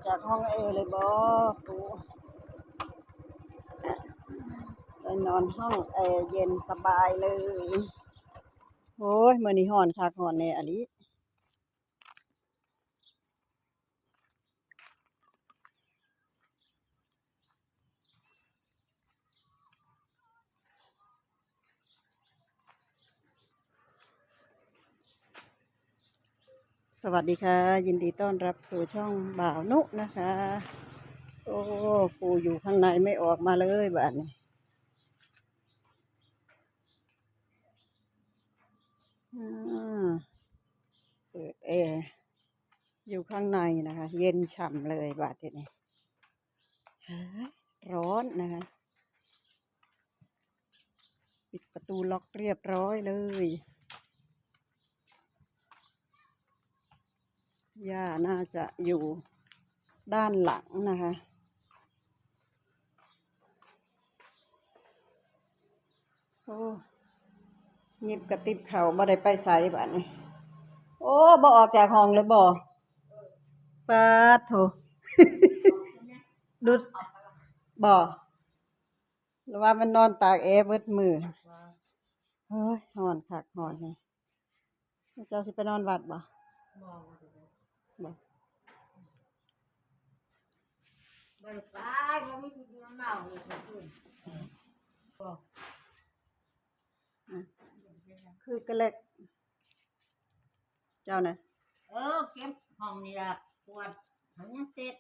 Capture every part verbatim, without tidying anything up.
จากห้องแอร์เลยบ่ ปูได้นอนห้องแอร์เย็นสบายเลย โอ้ย มื้อนี้ร้อนคักร้อนแน่อะลิ สวัสดีค่ะ ยินดีต้อนรับสู่ช่องบ่าวนุนะคะ โอ้ ปูอยู่ข้างในไม่ออกมาเลยบาดนี้ อ่า เปิดแอร์อยู่ข้างในนะคะ เย็นฉ่ำเลยบาดทีนี้ เฮ้ย ร้อนนะคะ ปิดประตูล็อกเรียบร้อยเลย ย่าน่าจะอยู่ด้านหลังนะคะ โอ้ หยิบกระติบข้าวบ่ได้ไปไสบาดนี้ โอ้ บ่ออกจากห้องเลยบ่ ปาดโถ ดุด บ่ หรือว่ามันนอนตากแอร์เบิดมื้อ เฮ้ย ร้อนคักร้อนแน่ เจ้าสิไปนอนวัดบ่ บ่ บ่ บ่ได้ไป บ่มีผู้อยู่นำเมาอีกเมื่อคืน บ่ อ่ะ คือกะเล็ก เจ้านะ เออ เก็บห้องนี่ล่ะ กวาดให้มันเสร็จ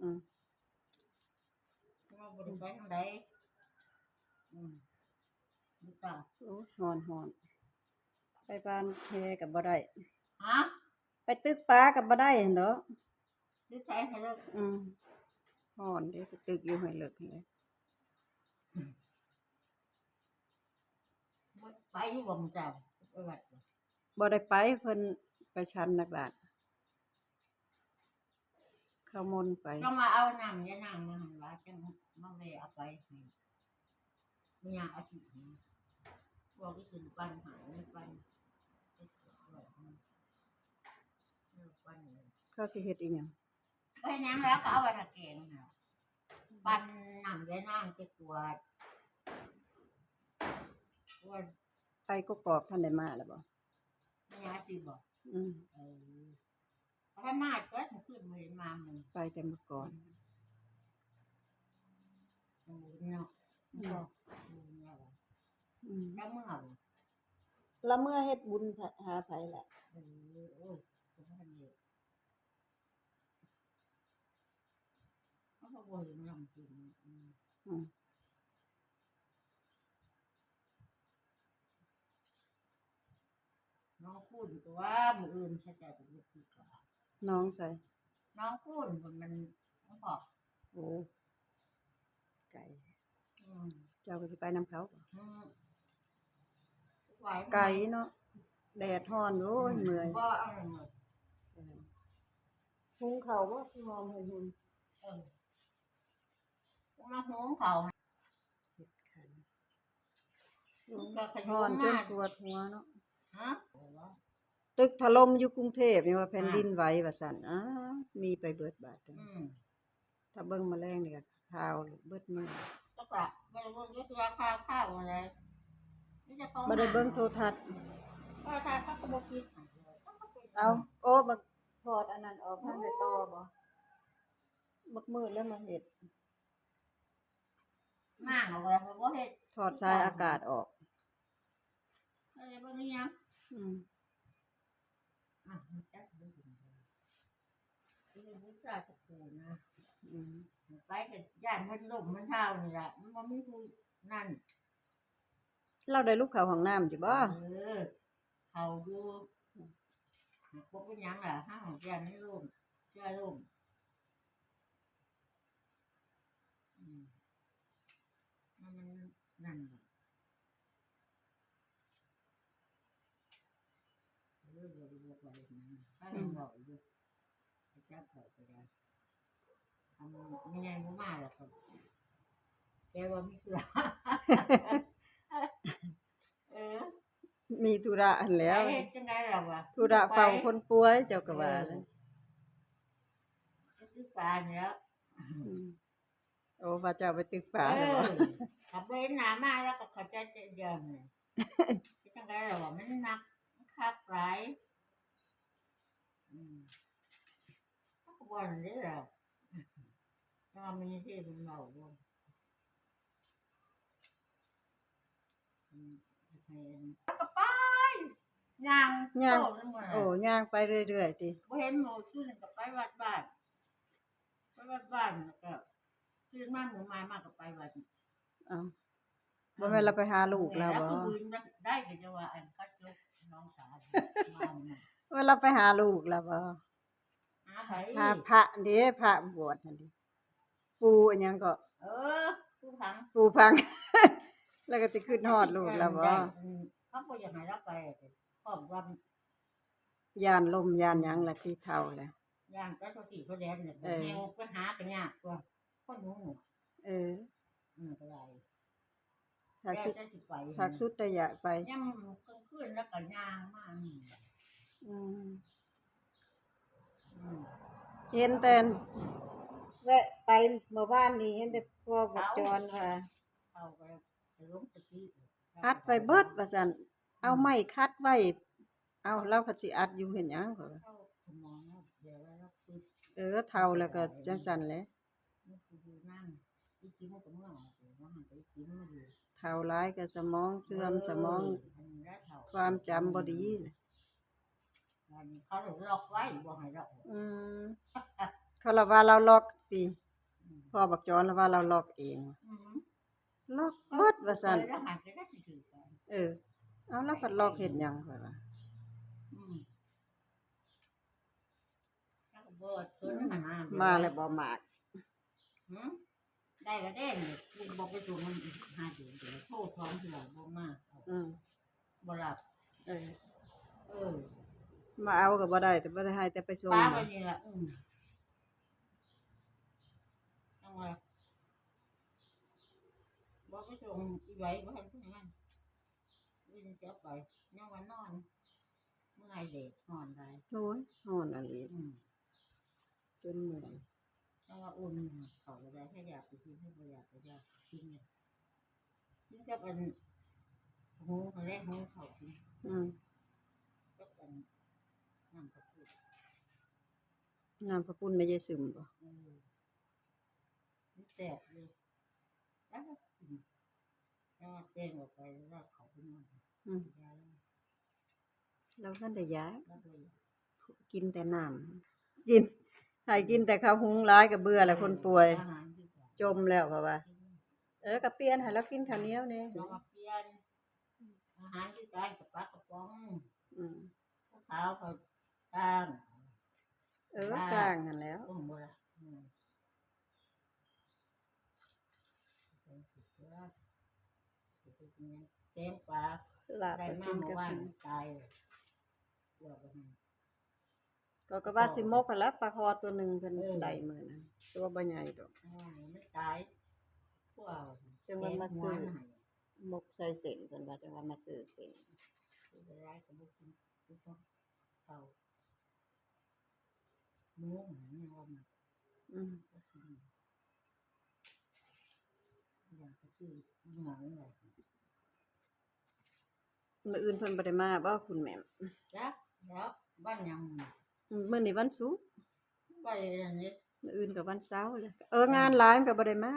อืม เราบ่ได้ไปทางใด อืม บ่กล้า โอ้ ฮ้อน ฮ้อน ไปบ้านแพก็บ่ได้ ฮะ ไปตึกปลาก็บ่ได้หั่นดอก ตึกไสให้เลิก อืม ฮ้อนเด้ ไปตึกอยู่ให้เลิกหั่นแหละ ไปอยู่บ่มื้อเช้า ไปวัดบ่ บ่ได้ไป เพิ่นไปฉันในบ้าน เข้ามนไป ต้องมาเอาน้ำยานางมาหั่นว่า จั่งมาแวะเอาไปให้ มีหยังอาทิตย์นี้ บอกอีสุนปั่นหา ไม่ปั่น เออ ปั่นเลย เขาสิเฮ็ดอีหยัง ไปหยังแล้วก็เอาไว้ถ้าแกงน่ะ ปั่นน้ำยานางไปกวาด กวาด ไปกกอกทันได้มาแล้วบ่ มีหยังสิบอก อืม เออ ถ้ามาก็ถึงคืนมื้อมามื้อ ไปแต่เมื่อก่อน เออ เนาะ อืม บอก เออ เนี่ยว่ะ อืม แล้วเมื่อไหร่ แล้วเมื่อเฮ็ดบุญหาไผล่ะ เออ โอ้ ก็บ่ทันได้ เขาก็บ่เห็นนำกิน อืม อืม น้องคูณก็ว่ามื้ออื่นเขาเจ้าสิเฮ็ดคือเก่า น้องไส น้องคูณมัน มัน มันบอก โอ้ ไกล อืม เจ้าก็สิไปนำเขาบ่ อืม ไหวไหม ไกลเนาะ แดดร้อน โอ้ย อืม เมื่อย บ่เอาเลย เออ หุงข้าวบ่ พี่มองให้หุง เออ มาหุงข้าว เฮ็ดไข่ มันก็ขยุม ฮ้อนจน มา ปวดหัวเนาะ ฮะ ตึกถล่มอยู่กรุงเทพฯนี่ว่าแผ่นดินไหวว่าซั่น อ้าว มีไปเบิดบาด อืม ถ้าเบิ่งมื้อแลงนี่ก็ข่าวเบิดมื้อ ก็กะบ่ได้เบิ่งอยู่ตัวข่าว ข่าวอะไร มีแต่เขา บ่ได้เบิ่งโทรทัศน์ โทรทัศน์เขาก็บ่ปิด เอา โอ้ บักถอดอันนั้นออก ทันได้ต่อบ่ บักมืดแล้วมาเฮ็ด มางเอาไว้ บ่เฮ็ด ถอดสายอากาศออก อะไรบ่มีหยัง อืม อ่ะ มันจักบ่เห็นเลย เออ บูชาตะปูนะ อืม ไปก็ย่านมันล่มมันเท่านี่ล่ะ มันบ่มีผู้นั่น เราได้ลุกเข้าห้องน้ำอยู่บ่ เออ เข้าอยู่ บ่เป็นหยังล่ะ เฮาย่านมันล่ม เชื่อล่ม อืม มัน มันนั่นล่ะ เออ บ่ได้บอกว่าเฮ็ดหยัง ถ้าเห็นบอกอยู่ ไปจับเขาก็ได้ อันนี้ไงบ่มาแล้วครับ แกว่ามีธุระ เออ มีธุระหั่นแหล้ว ไปเฮ็ดจั่งใดล่ะวะ ธุระเฝ้าคนป่วย เจ้าก็ว่า เออ แล้ว ไปติด ปลาแล้ว อืม โอ้ ว่าเจ้าไปตึกปลา เออ แล้วบ่ ขับเบนหนามาแล้วก็เข้าใจเจเดียวนี่ ที่จังได๋ล่ะว่ามันหนัก มันคักหลาย อืม มันก็บ่นั่นเด้ล่ะ แต่ว่ามันยังสิมันเว้าอยู่ อืม แล้วก็ไป ย่าง ย่าง โตนั่นหมด โอ้ ย่างไปเรื่อยๆ ติ บ่เห็นหมู่ซุ่มก็ไปวัดบ้าน ไปวัดบ้านแล้วก็ตื่นมามื้อใหม่มาก็ไปวัด อ้าว บ่แม่นเราไปหาลูกแล้วบ่ แล้วผู้อื่นได้ก็จะว่าอันเขาจกน้องสาวมาเนี่ย ว่าเราไปหาลูกแล้วบ่ หาไผ หาพระเด้ พระบวชนั่นเด้ ปู่อันหยังก็ เออ ปู่พัง ปู่พัง แล้วก็สิคิดฮอดลูกแล้วบ่ อืม เขาบ่อยากให้เราไป พร้อมว่า ย่านลมย่านหยังล่ะ ที่เฒ่าแล้ว ย่านไปเขาสิเขาแดนเนี่ย เออ แฮงไปหาก็ยากกว่า คนหูหนวก เออ อืม ก็ได้ ถ้าสุด แล้วแต่สิไป ถ้าสุดแต่อยากไป ยามกลางคืนแล้วก็ย่างมานี่ อืม อืม เห็นแต่ แวะไปเมื่อวานนี้ เห็นแต่พ่อบักจอนว่า เอาไป ไปลงสติ อัดไปเบิดว่าซั่น เอาไม้คัดไว้ เอา เราก็สิอัดอยู่เฮ็ดหยัง ข้อยว่า เอาสมองเนาะ เดี๋ยวเราคิด เออ เฒ่าแล้วก็จังซั่นแหละ มันสิอยู่นาน อีจิ๋มก็เมือออกอยู่ ว่าหั่นก็อีจิ๋มมาอยู่ เฒ่าหลายก็สมองเสื่อม เออ สมอง อันนี้แล้วเฒ่า ความจำบ่ดีแหละ อันนี้เขาล็อกไว้ บ่ให้เราออก อืม เขาละว่าเราล็อกติ อืม พ่อบักจอนละว่าเราล็อกเอง อืม ล็อกเบิดว่าซั่น เออ แล้วหาจะได้สิถือกัน เออ เอา แล้วพัดล็อกเฮ็ดหยัง ข้อยว่า อืม แล้วก็บ่สนหา มาแล้วบ่มาก หือ ได้แล้วเด้ นี่ กูบอกไปส่งมันหาเดี๋ยว เดี๋ยวโทรสองเทื่อบ่มา อืม บ่รับ เออ เออ มาเอาก็บ่ได้ แต่บ่ได้ให้แต่ไปส่ง ปาไปนี่ล่ะ อืม จังว่า บอกไปส่งอีไหวบ่ทันทำงาน อีนี่จะเอาไป ยังว่านอน เมื่อยเดด ฮ้อนหลาย โอ้ย ฮ้อนอันนี้ อืม จนเมื่อย จังว่าอุ่นเขาก็ได้ ถ้าอยากไปกิน ถ้าบ่อยากก็อย่ากินเนี่ย กินกับอัน หุงเขาแลกหุงเขากิน อืม กับอัน น้ำข้าวปุ้น น้ำข้าวปุ้นแม่ยายซึมบ่ เออ มันแซ่บอยู่ แล้วก็กิน แล้วก็แกงออกไป แล้วก็เขาไปนอน อืม ยาย เราท่านได้ยา แล้วก็ กินแต่น้ำ กิน ให้กินแต่ข้าวหุงหลายก็เบื่อแล้ว คนป่วย อาหารที่จะ จมแล้ว เพราะว่า เออ ก็เปลี่ยนให้เรากินข้าวเหนียวแหน่ เรามาเปลี่ยน อาหารที่กายกับปลากระป๋อง อืม ข้าวขาวเขาตาง เออ ตาง ตางหั่นแหล้ว ต้มบ่ล่ะ อืม แกงปลา ลาบ ได้มา ก็กิน เมื่อวาน กับ ตายเลย ลวกไปหั่น ก็ ก็ว่าสิหมกหั่นล่ะ ปลาคอตัวหนึ่งเพิ่น เออ ได้มื้อนั้น ตัวบ่ใหญ่ดอก อ่า มันตาย พวก จังว่ามาซื้อ แกงหัวมันหั่น หมกใส่เส้นเพิ่นว่า จังว่ามาซื้อเส้น สิไปไล่ก็บ่กิน กินข้าว หมูหั่นยังว่ามา อืม บ่กิน อย่างก็คือหมูนั่นแหละ มื้ออื่นเพิ่นบ่ได้มาบ่คุณแม่ จักแล้ว วันหยัง อืม มื้อนี้วันศุกร์ ไปอันนี้ มื้ออื่นก็วันเสาร์เลย เออ งานหลายมันก็บ่ได้มา